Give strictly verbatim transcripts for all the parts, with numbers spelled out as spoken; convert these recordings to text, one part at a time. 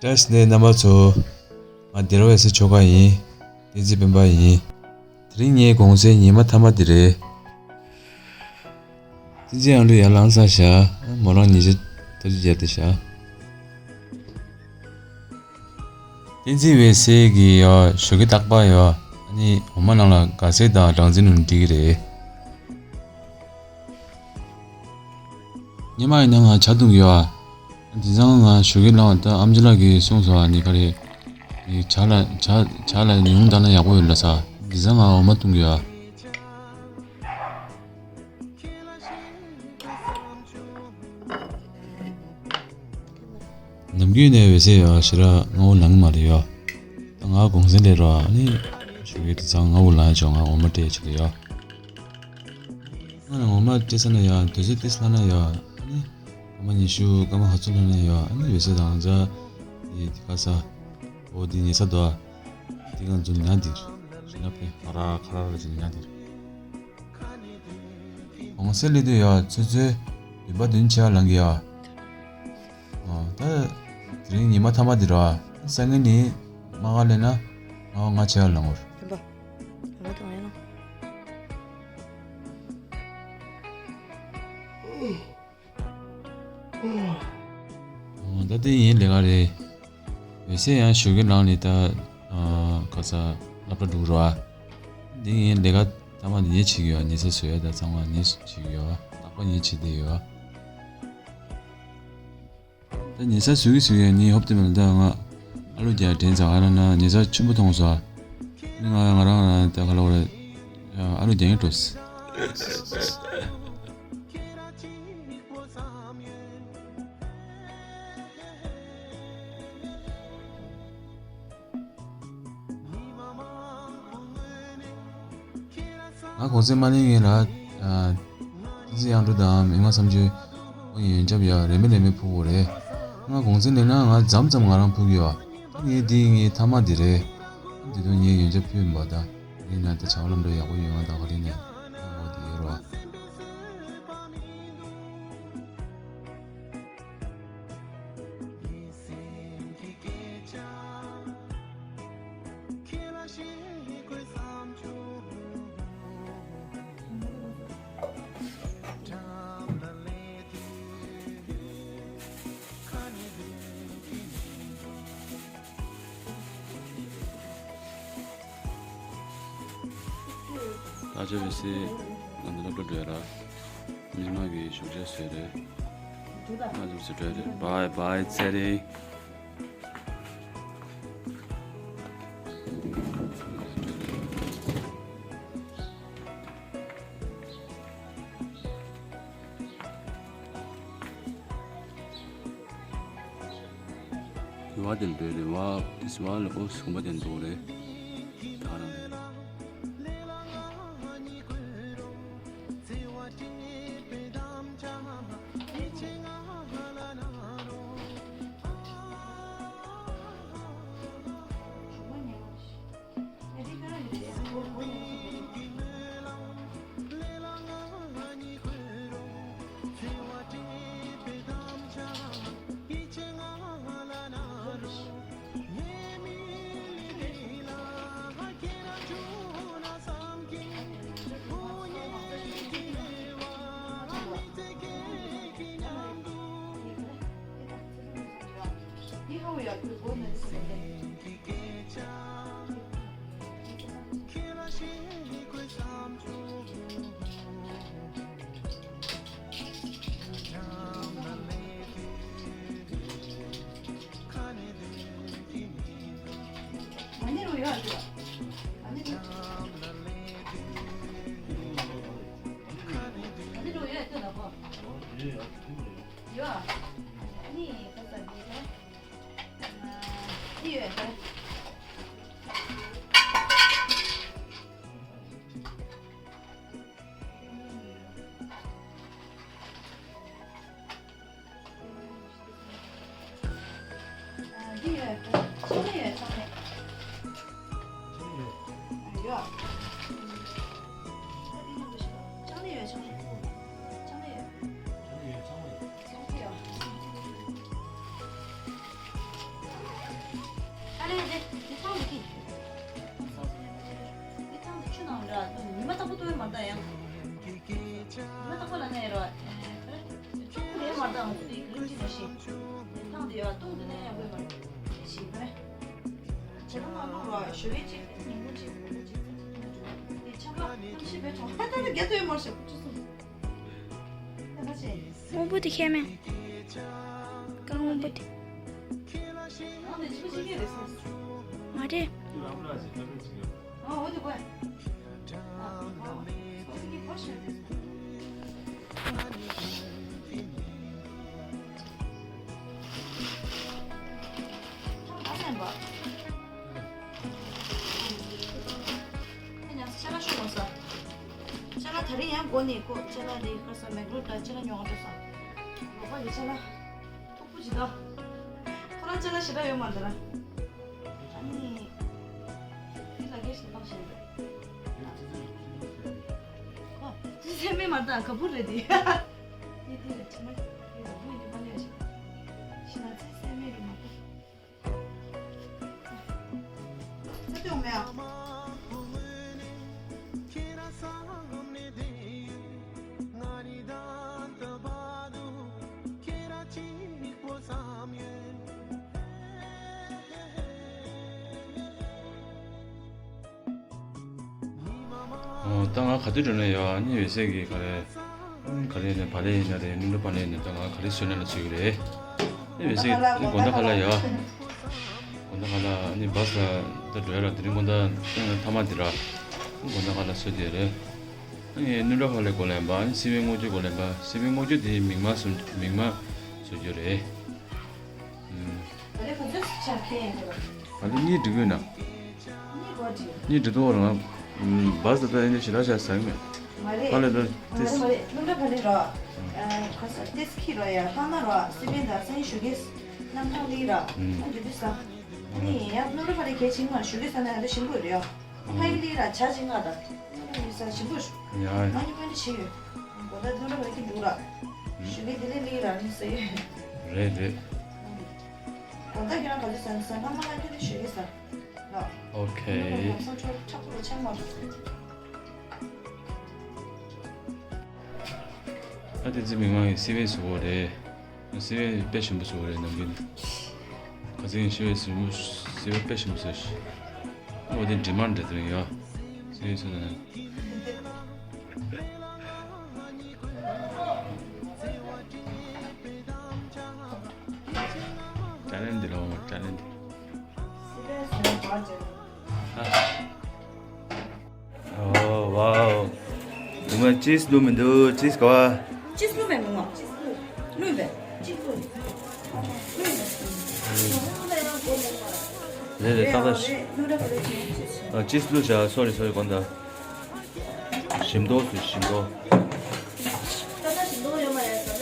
བཀྲ་ཤིས་བདེ་ལེགས་རྣམ་པ་ཚོ། ང་སྡེ་ར་ཝེ་སི་ཆོས་དགའ་ཡིན། བསྟན་འཛིན་སྤེན་པ་ཡིན། དེ་རིང་ངའི་གུང་སེང་ཉི་མ་མཐའ་མ་དེ་རེད། བསྟན་འཛིན་ཨ་ལུ་ཡར་ལངས་ས་བཞག་མོ་རང་ཉིན་ཤས་ཐབས་ཇུས་བརྒྱབ་སྟེ་བཞག་བསྟན་འཛིན་ཝེ་སེ་གི་ཡོ་ཞོགས་ཀས་རྟག་པར་ཡོ། ཨ་ནི་འོ་མ་ནང་ལ་དགའ་སེ་དང་སྦྲང་རྩི་ནང་འགྲིག་གི་རེད། སྔོན་མ་ཡིན་ན་ང་ཇ་འཐུང་གི་ཡོད་ཨ། དེང་སང་ང་ཞོགས་ཀས་ལངས་ད་ཨམ་ཅི་ལགས་ཀྱིས་གསུངས་སོང་ཨ་ནི་ག་རེ། ངས་ཇ་ལ་ཇ་ཇ་ལ་ཉུང་བཏང་ན་ཡག་པོ་ཡོད་ལ་ས། དེང་སང་ང་འོ་མ་འཐུང་གི་ཡོད་ཨ། ནམ་རྒྱུན་ནས་འོད་ཟེར་ཡོད་ཞེ་དྲག་སྔ་བོ་ལངས་མ་རེད་ཡོད། ད་ང་གུང་སེང་སླེབས་རོགས་ཨ་ནི། ཞོགས་ཀས་དེང་སང་སྔ་བོ་ལངས་ཡོད་ང་འོ་མ་སྤྲད་བྱེད་ཀྱི་ཡོད། ང་ལ་ངོ་མ་སྤྲད་ས་ན་ཡང་དུས་ཚོད་ཏིས་ལྷག་ན་ཡང་ཨ་ནི། སྐར་མ་ཉི་ཤུ་སྐར་མ་ག་ཚོད་ལྷག་ན་ཡང་ཨ་ནི་ཡོད་ཚད་དང་ང་ཚ་ཡི་དེ་ག་ས། འོ་དེ་ཉལ་ས་དོ། དེ་ང་ཚོ་ཉལ་དེ་རེད་ན་ཕེ་ཁ་ར་ཁ་ར་ར་ཅིག་ཉལ་དེ་རེད། གུང་སེང་སླེབས་དུས་ཡང་ཆུ་ཚོད་བདུན་པ་བདུན་ཕྱེད་ལང་གི་ཡ། ཨ་ད་དེ་རིང་ཉི་མ་མཐའ་མ་དེ་ར་སང་ཉིན་ནི་མ་ག་ལས་ན་ང་ང་ཕྱེད་ལང་བར། བདུན་པ། ང་དང་ཡང་། ཨོ་ད་དེ་ཡིན་ལས་ཀ་རེད། འོད་ཟེར་ཡང་ཞོགས་ཀས་ལངས་ནས་ད་ཨ་ག་ས་སློབ་གྲྭ་འགྲོ་རོགས་ཨ། འདི་ངའི་ལས་ཀ་མཐའ་མ་འདི་ངས་བྱེད་ཀྱི་ཡོད། ཉལ་ས་བཟོ་ཡ་ད་ཚང་མ་ངས་བྱེད་ཀྱི་ཡོད། རྟག་པར་ངས་བྱེད་བསྡད་ཡོད། ད་ཉལ་ས་བཟོ་གི་བཟོ་གི་ངས་ཧོབ་སྟེ་མེད་ལ་ད་ང་ཨ་ལུ་རྒྱ་དྲན་ཚ་ང་རང་ན་ཉལ་ས་ཆེན་པོ་མཐོང་སོང་ཨ། ནི་ང་ང་རང་ང་ད་ག་ལ་བ་རེད། ཨ་ལུ་རྒྱ་ཡིན་འགྲོ། ང་གུང་སེང་མ་ལེན་ངེས་ལ། ཨ་ཏི་ཙི་དབྱངས་སྒྲོལ་དང་མི་མང་བསམ་བརྗོད། ཁོ་ཡི་ཡོན་ཆབ་ཡ་རེ་མེ་རེ་མེ་ཕུག་གོ་རེད། ང་གུང་སེང་ལེན་ན་ང་མཚམས་མཚམས་ང་རང་ཕུག་ཡོད། ད་ངས་འདི་ངའི་མཐའ་མ་འདི་རེད། འདི་དུས་ངའི་ཡོན་ཆབ་ཕུལ་མ་ད། རིང་ན་ད་བྱ་བ་ལམ་འགྲོ་ཡག་པོ་ཡོད་ང་ད་ག་རིང་ནས་ཕུག་གོ་འདི་ཡོད་རོ། ད་ཆ་བའི་སི་ང་ཚོ་སློབ་གྲྭ་འགྲོ་ཡ་ར། མི་མང་གི་ཞོགས་ཇ་བཟོས་རེད། ང་ཚོ་བཟོས་འགྲོ་ཡ་རེད། བའི་བའི་ཚེ་རིང་། ཡུ་བ་དེ་ལ་འདོད་རེད་བ། ཨིས་བ་ལ་ཨོ་སུ་གུམ་པ་དེ་འདོད་རེད། ད་རང་རེད། འདི་ཡོད། ཚོང་ལས་ཡོད། ཚོང་ལས། ཡོད། ཚོང་ལས་ཡོད། ཚོང་ལས། ཚོང་ལས་ཡོད། ཚོང་ལས་ཡོད། ཚོང་ལས་ཡོད། སྔོན་པོ་དེ་ཁྱད་མེད། ཀ་སྔོན་པོ་དེ། མ་རེད། ཨེ་ཡང་ཅ་ལག་ཤོག་ལོ་ས། ཅ་ལག་དེ་རིང་ཡང་སྒོ་ནས་ཁོ་ཅ་ལག་རེད་ཁ་ས་མེག་རོ་ད་ཅ་ལག་ཉོ་ག་འགྲོ་ས། ལོག་པ་ཡི་ཅ་ལག་མཐུག་པོ་ཅིག་ད། ཁོ་རང་ཅ་ལག་ཞེ་དྲག་ཡོད་མ་འདི་ར། ཨ་ནི། འདི་ལ་རྒྱས་ཤིག་བཏང་ཤིག་འདུག་ཨ། ཙི་ཙི་སེ་མེད་མ་ད་ག་བུ་རེད་དེ། དེ་དེ་རེད་ཅི་མ་དེ་ལ་བུ་ཡི་མ་ལས་ཤིག་ཤི་ན་ཙི་སེ་མེད་རེད་མ་ད། ཨོ། ད་ང་ག་དུས་འགྲོ་ན་ཡོད། ཨ་ནི་འོད་ཟེར་གྱིས་ག་རེ། ཨ་ནི་ག་རེ་ཡིན་ན་བག་ལེབ་ཡིན་ན་རེད། སྣུམ་འཁྲུག་བག་ལེབ་ཡིན་ན། ད་ང་ག་རེ་བཟོས་ན་ལ་བཟོས་ཀྱི་རེད། ཨ་ནི་འོད་ཟེར་གྱིས་དགོང་དག་ཁ་ལག་ཡ། དགོང་དག་ཁ་ལག་ཨ་ནི་བཱས་ལ་ད་འགྲོ་ཡ་ར། དེ་རིང་དགོང་དག་ཐེངས་མཐའ་མ་དེ་ར། དགོང་དག་ཁ་ལག་བཟོས་དེ་རེད། ཨ་ནི་སྣུམ་འཁྲུག་བག་ལེབ་སྒོ་ལེན་པ། ཨ་ནི་སི་པན་སྔོ་ཆུ་སྒོ་ལེན་པ། སི་པན་སྔོ་ཆུ་དེ་མིག་དམར་བཟོ། མིག་དམར་བཟོ་རྒྱུ་རེད། ཨུམ། ཨ་ལེ་ག་ཚོད་ཆག་ཁེ་ཡིན་གོ། ཨ་ལེ་གཉིས་འགྲིག་གི་ན། གཉིས་གོ་འགྲིག་གཉིས་འགྲིག་ཐུབ་རང་། ཨུམ། བཱས་ད་ལྟ་ཡིན་ན་ཞེ་དྲག་ཆག་ཟ་གི་མེད། མ་རེད། ཕ་ལེ་ལོ། མ་རེད་མ་རེད། སྣུམ་འཁྲུག་བག་ལེབ་རོ། ཨ། ཁ་ས་ཏེས་ཁི་རོ་ཡ། ཁ་ན་རོ། སི་པན་ད་སེན་ཞུ་གེས། རྣམ་ཐང་ལི་ར། ཨུམ། ཨ་འདི་དུས་ས། ཨ་ནི་ཡ་སྣུམ་འཁྲུག་བག་ལེབ་གལ་ཆེན་མ། ཞུ་གེས་ས་ན་ཡ་ད་ཞིམ་པོ་རེད་ཡ། ཕ་ཡི་ལི་ར་ཆ་ཅིག་ང་ད། ཡིན་ས་ཞིམ་པོ་ཞུ། ཡ། ང་ནི་མ་ནི་ཞིག་ཡོད། གོ་ད་དུ་ར་བ་གི་འདུག་ར། ཞུ་གི་དེ་ལི་ལི་ར་ནི་ས་ཡོད། རེད་རེད། གོ་ད་གི་ར་ག་ཚོད་ཟ་ཟ་ང་མ་ལ་ཁྱོད་ནི་ཞུ་གི་ས། ལ། ཨོ་ཁེ། ང་ས་ཆོ་ཁྲག་པོ་ཆེན་མ་རེད། ཨ་དེ་ཚེ་མི་མང་གི་སི་པན་བཟོ་བོ་རེད། སི་པན་དཔེ་ཞིམ་པོ་བཟོ་བ་རེད་ནམ་རྒྱུན། ཁ་སང་སི་པན་ཞིམ་པོ། སི་པན་དཔེ་ཞིམ་པོ་བཟོ་ཞིག་འོ་དེ་འདྲི་མ་འདྲི་དེ་རིང་ཡོད། སི་པན་བཟོ་ན། ཅ་ལན་འདི་ལོ་ཅ་ལན་འདི། ཨ། ཨོ་ཝའོ། ཉི་མ་ཅིས་བླུགས་མི་འདུག་ཅིས་ག་བ། ཅིས་བླུགས་མེད་མི་ངོ་། བླུགས་པས། ཅིས་བླུགས། བླུགས་པས། རེད་རེད་ཏག་ཏག་ཞིག་ཨ་ཅིས་བླུགས་བྱ། སོ་རི་སོ་རི་གོན་ད། ཞིམ་མདོག་སུ་ཞིམ་མདོག་ད་ན་ཞིམ་མདོག་ཡོད་མ་རེད་ཟ་ན་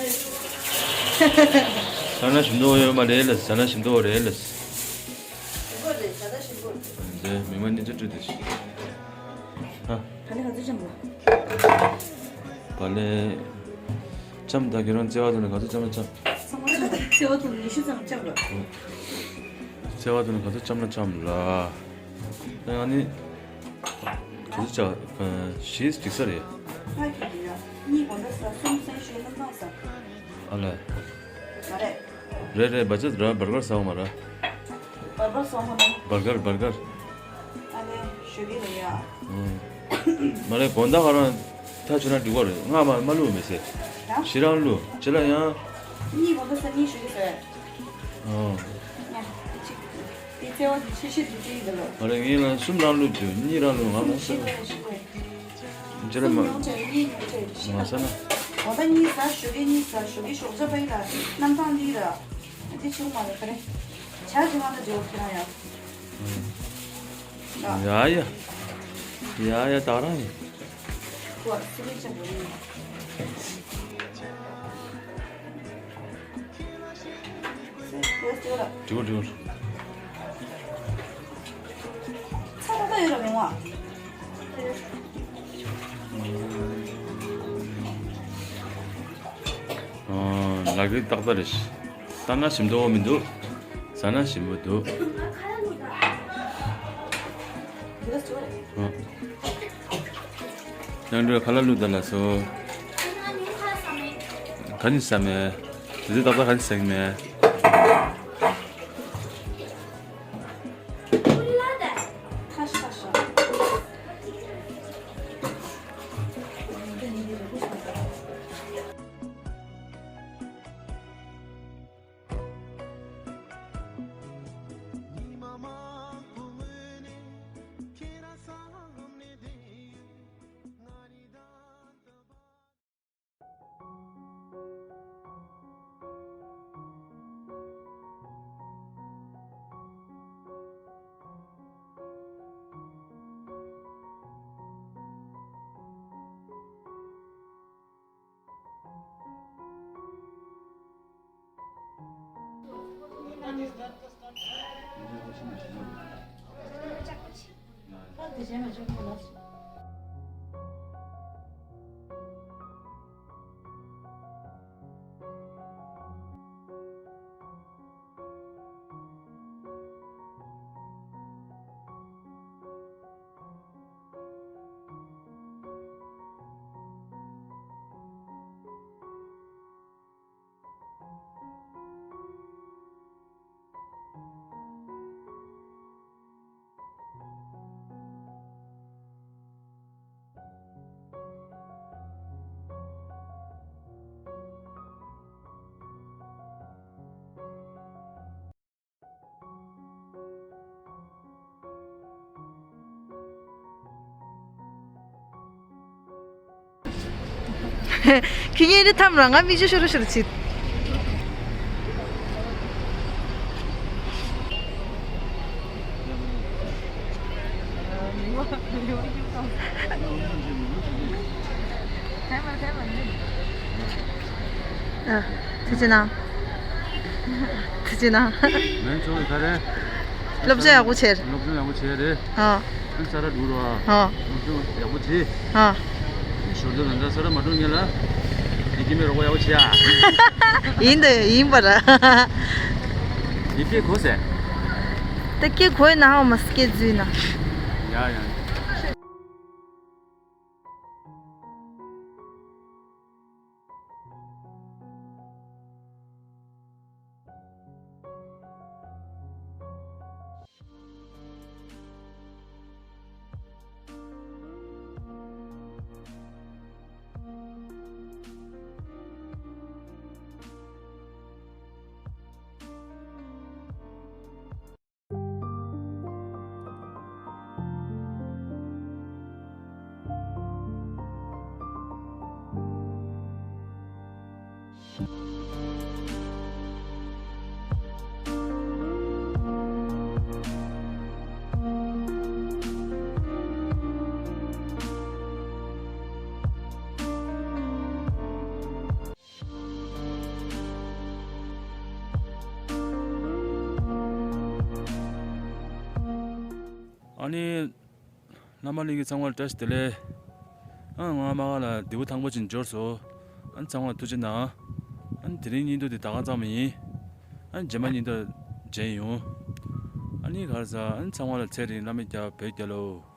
ཡོད། ད་ན་ཞིམ་མདོག་ཡོད་མ་རེད་ལ་ཟ་ན་ཞིམ་མདོག་རེད་ལ། ཞིམ་པོ་རེད། ད་ལྟ་ཞིམ་པོ་རེད། འདི་མི་མ་གཉིས་ཆ་སྤྲོད་དེ་ཞིག་ཧ། བག་ལེབ་ག་ཚོད་བཅམ་པ། བག་ལེབ་བཅམ་ད་ཁྱེད་རང་བརྩེ་བ་དུ་ནས་ག་ཚོད་བཅམ་ན་བཅམ། ཚང་མ་བཅམ་པ། བརྩེ་བ་དུ་ནས་ཉི་ཤུ་ཙམ་བཅམ་པ། བརྩེ་བ་དུ་ནས་ག་ཚོད་བཅམ་ན་བཅམ་ལ། ད་ཡང་ནི། ག་ཚོད་བཅམ། བཞི་འགྲིག་ས་རེད། ཕ་གི་ཡ། གཉིས་གོང་ད་ས་གསུམ་སེན་ཤོས་རྣམ་པ་ས། ཨ་ལས། མ་རེད། རེད་རེད། བ་ཅག་ར་བར་གར་ཟ་བ་མ་ར། བར་གར་ཟ་བ་མ་ར། བར་གར་བར་གར། ཨ་ལས་ཞུ་གི་རེད་ཡ། ཨང་། མ་རེད་དགོང་དག་ཁ་རང་ཐག་ཆོད་ན་འགྲིག་པ་རེད། ང་མ་མ་བླུགས་མི་ཟེར། ཡ། ཞེ་དྲག་བླུགས་ཅི་ལ་ཡང་། གཉིས་གོང་ད་ས་གཉིས་ཞུ་གི་ཟེར། ཨང་། ཡ། དེ་གཅིག་དེ་བརྩེ་བ་དེ་ཆེ་ཤོས་དེ་གཅིག་ཡིན་ད་ལོ། མ་རེད་ངས་ལ་གསུམ་རང་བླུགས་དུས་གཉིས་རང་བླུགས་ང་མ་ཟེར། ཞུ་གི་རེད་ཞུ་གི་རེད། ཅི་རེད་མ། སུ་ཉོ་ཆེ་གཉིས་ཉོ་ཆེ་ཤི་མ་ཟ་ན། འོ་ད་གཉིས་ཟ་ཞོ་གི་གཉིས་ཟ་ཞོ་གི་ཞོགས་ཇ་པ་ཡི་ལ་གནམ་ཐང་འདི་ར། འདི་ཆུང་མ་རེད་ག་རེ། ཇ་ཇི་མ་ད་ཇོ་ཁྱེད་རང་ཡ། ཡ་ཡ། ཡ་ཡ་ད་རང་ཡིན། ཁོ་སི་ལི་ཆ་བོ་ཡིན། འགྲིག་འགྲིག་ཚ་ཏག་ཏག་ཡོད་ར་མི་འོང་ཨ། ལག་རིགས་ཏག་ཏག་རེད། ལྟ་ན་ཞིམ་ཏོག་མི་འདུག་ཟ་ན་ཞིམ་པོ་འདུག་ཨ། ཡང་འགྲོ་ཁ་ལག་བླུགས་ད་ལ་སོ། ག་ནི་ཟ་མེད། དེ་ཚོ་ཏག་ཏག་ག་ཚོད་ཟ་གི་མེད། ཁྱེད་གཉིས་འདི་ཐམ་ར་ང་མིག་ཆུ་ཤོར་ཤོར་བྱེད། ཨ། ཐུགས་རྗེ་གནང་། ཐུགས་རྗེ་གནང་། མན་ཆོག་ག་རེ། སློབ་སྦྱོང་ཡག་པོ་བྱས། སློབ་སྦྱོང་ཡག་པོ་བྱས་རེད། ཨ། ཨ་ས་ར་འགྲོ་རོགས་ཨ། ཨ། སློབ་སྦྱོང་ཡག་པོ་བྱས། ཨ། ཞོར་དུ་ང་ཚོ་ས་ར་མ་འགྲོ་ངེས་ལ། དེ་ཀྱི་མེ་རོགས་པ་ཡག་པོ་བྱས་ཨ། ཡིན་དེ་ཡིན་པ་ར། དེ་སྐད་གོ་ཟེར། དེ་སྐད་གོ་ན་ཧ་མ་སྐད་འཛུལ་ན། ཡ་ཡ། ཨ་ནི། བླ་མ་ལྷན་རྒྱས་ཚང་མ་ལ་བཀྲ་ཤིས་བདེ་ལེགས། ཨ་ང་མ་ག་ལ་དེ་བོ་ཐང་པོ་ཅིག་འབྱོར་སོ། ཨ་ཚང་མ་ཐུགས་རྗེ་གནང་། ཨ་དེ་རིང་སྙིང་སྟོབས་དེ་ད་ག་ཙམ་ཡིན། ཨ་རྗེས་མ་སྙིང་སྟོབས་མཇལ་ཡོང་། ཨ་ནི་ག་རེ་ཟ་ཨ་ཚང་མ་ལ་ཚེ་རིང་བླ་མའི་རྒྱལ་བོད་རྒྱལ་ལོ།